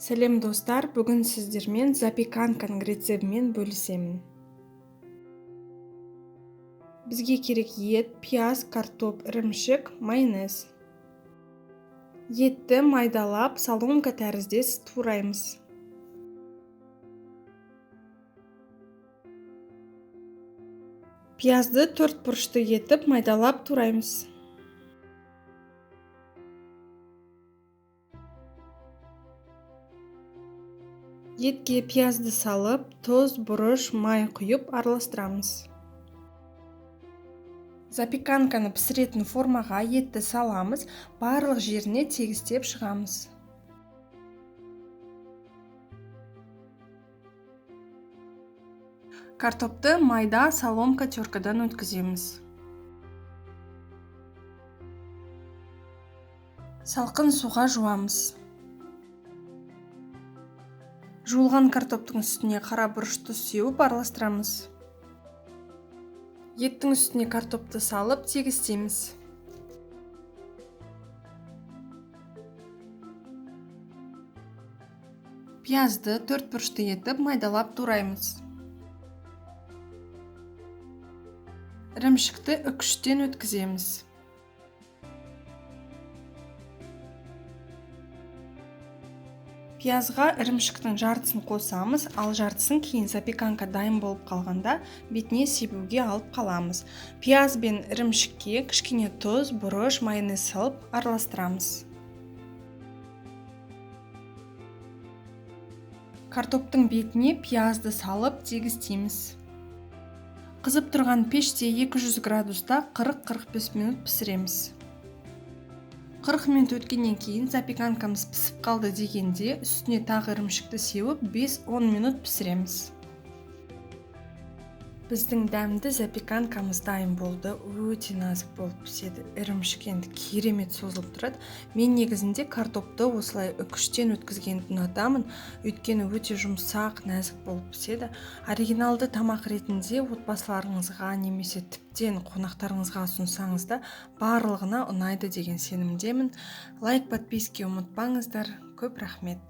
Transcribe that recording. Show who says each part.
Speaker 1: Сәлем, достар! Бүгін сіздермен запеканканың рецептімен бөлісемін. Бізге керек: ет, пияз, картоп, ірімшік, майонез. Етті майдалап, соломка тәріздес тураймыз. Пиязды төрт бұрышты етіп майдалап тураймыз. Етке пиязды салып, тұз, бұрыш, май құйып араластырамыз. Запеканканы пісіретін формаға етті саламыз, барлық жеріне тегістеп шығамыз. Картопты майда соломка теркадан өткіземіз. Салқын суға жуамыз. Жуылған картоптың үстіне қара бұрышты сеуіп араластырамыз. Еттің үстіне картопты салып тегістейміз. Пиязды төрт бұрышты етіп майдалап тураймыз. Ірімшікті үкіштен өткіземіз. Пиязға ірімшіктің жартысын қосамыз, ал жартысын кейін запеканка дайын болып қалғанда бетіне себуге алып қаламыз. Пияз бен ірімшікке кішкене тұз, бұрыш, майонез салып араластырамыз. Картоптың бетіне пиязды салып тегістейміз. Қызып тұрған пеште 200 градуста 40-45 минут пісіреміз. 40 минут өткеннен кейін запеканкамыз пісіп қалды дегенде, үстіне тағы ірімшікті сеуіп 5-10 минут пісіреміз. Біздің дәмді запеканкамыз дайын болды. Өте нәзік болып піседі. Ірімшік енді керемет созылып тұрады. Мен негізінде картопты осылай үкіштен өткізгенді ұнатамын, өйткені өте жұмсақ, нәзік болып піседі. Оригиналды тамақ ретінде отбасыларыңызға немесе тіптен қонақтарыңызға ұсынсаңыз да, барлығына ұнайды деген сенімдемін. Лайк, подписки ұмытпаңыздар. Көп рахмет.